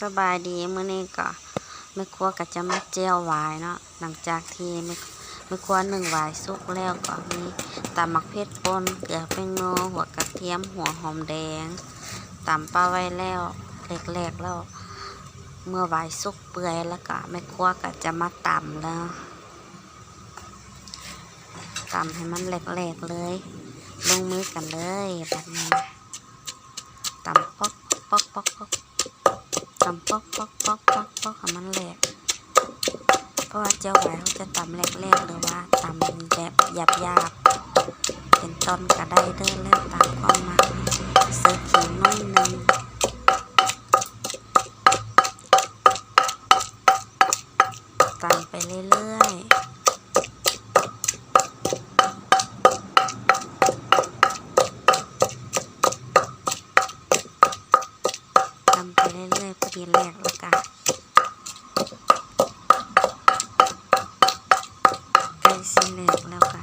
ສະບາຍດີ ມື້ນີ້ກໍແມ່ຄົວກໍຈະມາແຈ່ວຫວາຍເນາະ. ຫຼັງຈາກທີ່ແມ່ ແມ່ຄົວໜຶ້ງຫວາຍສຸກແລ້ວ ກໍມີຕຳໝາກເຜັດປົ່ນ, ເກືອແປ້ງນົວ, ຫົວກະທຽມ, ຫົວຫອມແດງ ຕຳປະໄວ້ແລ້ວ ແຫຼກໆ ແລ້ວ ເມື່ອຫວາຍສຸກເປື່ອຍແລ້ວ ກໍແມ່ຄົວກໍຈະມາຕຳແລ້ວ. ຕຳໃຫ້ມັນແຫຼກໆ ເລີຍ ລົງມືກັນເລີຍ ບັດນີ້ນະ. ຕຳປອກ ປອກ ປອກ ປອກ ຕຳປອກ ປອກ ປອກ ປອກ ປອກ ໃຫ້ມັນແຫຼກ. ເພາະວ່າແຈ່ວຫວາຍເຮົາຈະຕຳແຫຼກໆ ຫຼືວ່າຕຳແບບຫຍາບໆ ເປັນຕອນກໍໄດ້ເດີ ແລ້ວຕາມຄວາມມັກ. ໃສ່ຂີງໜ້ອຍໜຶ່ງ ຕຳໄປເລື້ອຍໆ ຕຳໄປເລື້ອຍໆ ພໍດີແຫຼກແລ້ວກະ ໃກ້ຊິແຫຼກແລ້ວກະ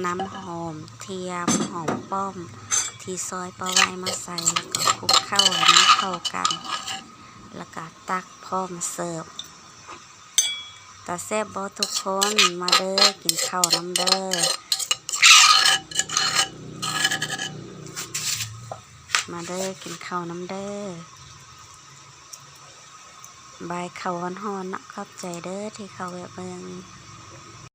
ນຳຫອມທຽມ ຫອມປ້ອມ ທີ່ຊອຍປະໄວ້ມາໃສ່ ແລ້ວກໍຄຸກເຂົ້າໃຫ້ມັນເຂົ້າກັນ ແລ້ວກໍຕັກພ້ອມເສີບ. ຕາແຊບບໍ່ທຸກຄົນ? ມາເດີ ກິນເຂົ້ານຳເດີ ມາເດີ ກິນເຂົ້ານຳເດີ. ບາຍເຂົ້າຮ້ອນໆ ເນາະ. ຂອບໃຈເດີທີ່ເຂົ້າແວະເບິ່ງ.